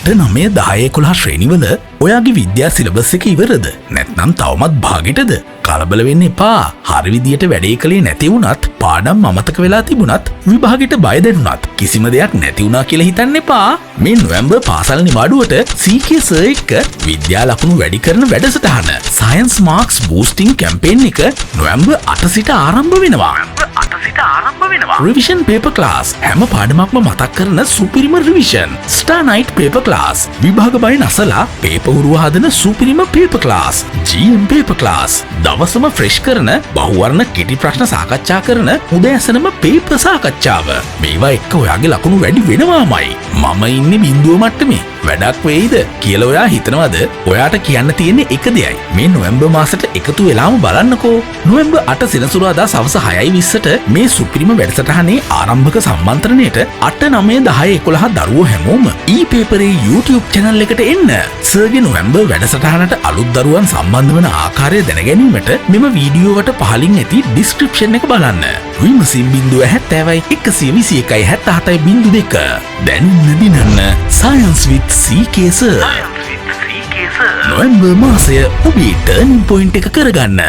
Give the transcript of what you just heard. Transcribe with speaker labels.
Speaker 1: 8, 9, 10, 11 ශ්‍රේණිවල ඔයාගේ විද්‍යා සිලබස් එක ඉවරද? නැත්නම් තවමත් භාගෙටද? කලබල වෙන්න එපා. හරි විදියට වැඩේ කළේ නැති වුණත්, පාඩම් අමතක වෙලා තිබුණත්, විභාගෙට බය දැනුණත් කිසිම දෙයක් නැති වුණා කියලා හිතන්න එපා. මේ නොවැම්බර් පාසල් නිවාඩුවට CK sir එක්ක විද්‍යා ලකුණු වැඩි කරන වැඩසටහන සයන්ස් මාක්ස් බූස්ටිං කැම්පේන් එක නොවැම්බර් 8 සිට ආරම්භ වෙනවා. නොවැම්බර් 8 සිට ආරම්භ වෙනවා. රිවිෂන් පේපර් ක්ලාස්, හැම පාඩමක්ම මතක් කරන සුපිරිම revision. Star night paper class, විභාග බය නසලා පේපර් හුරුව හදන සුපිරිම paper class. GM paper class, දවසම ෆ්‍රෙෂ් කරන බහුවර්ණ කෙටි ප්‍රශ්න සාකච්ඡා කරන උදෑසනම පේපර් සාකච්ඡාව. මේවා එක්ක ඔයාගේ ලකුණු වැඩි වෙනවාමයි. මම ඉන්නේ බින්දුව මට්ටමේ, වැඩක් වෙයිද කියලා ඔයා හිතනවද? ඔයාට කියන්න තියෙන්නේ එක දෙයයි. මේ නොවැම්බර් මාසෙට එකතු වෙලාම බලන්නකෝ. නොවැම්බර් 8 සෙනසුරාදා සවස 6:20ට මේ සුපිරිම වැඩසටහනේ ආරම්භක සම්මන්ත්‍රණයට 8, 9, 10, 11 දරුවෝ හැමෝම ඊ-පේපරේ YouTube channel එකට එන්න. සර්ගේ නොවැම්බර් වැඩසටහනට අලුත් දරුවන් සම්බන්ධ වන ආකාරය දැනගැනීමට මෙම වීඩියෝවට පහලින් ඇති ඩිස්ක්‍රිප්ෂන් එක බලන්න. විමසීම් 070 121 77 02. දැනින්න දිනන්න සයන්ස් විත් CK sir. November මාසය ඔබේ ටර්නින් පොයින්ට් එක කරගන්න.